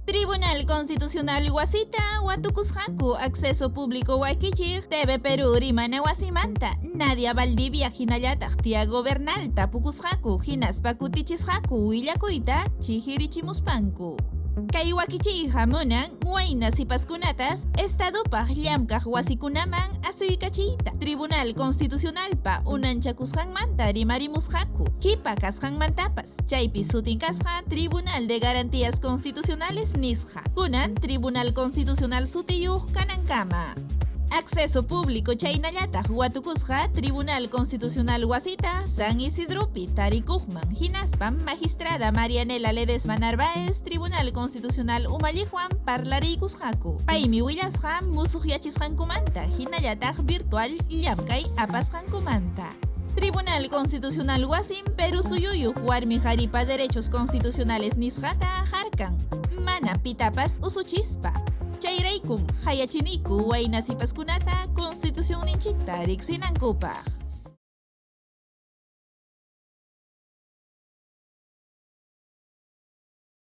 Tribunal Constitucional wasita watukusqaku Acceso Público wakichiq TV Perú rimana wasimanta Nadia Valdivia hinallataq Tiago Bernal tapukusqaku hinaspa kutichisqaku willakuyta chihirichimuspanku. Kay wakichiyqa munan wayna sipaskunatas Estadopaq llamkaq wasikunaman asuykachiyta. Tribunal Constitucionalpa unanchakusqanmanta rimarimusqaku, qipa kasqanmantapas. Chaypi sutin kasqa Tribunal de Garantías Constitucionales nisqa, kunan Tribunal Constitucional sutiyuq kanankama. Acceso Público chaynallataq watukusqa Tribunal Constitucional wasita San Isidropi tarikuqman hinaspam Magistrada Marianela Ledesma Narváez Tribunal Constitucional umalliqwan parlariykusqaku. Paymi willasqa musuqyachisqankumanta hinallataq virtual llamkay apasqankumanta. Tribunal Constitucional wasim Perú suyuyuq warmi qharipa derechos constitucionales nisqata harkan, mana pitapas usuchispa. Chayraykum hayachiniku wayna sipaskunata Constitucionninchikta riqsinankupaq.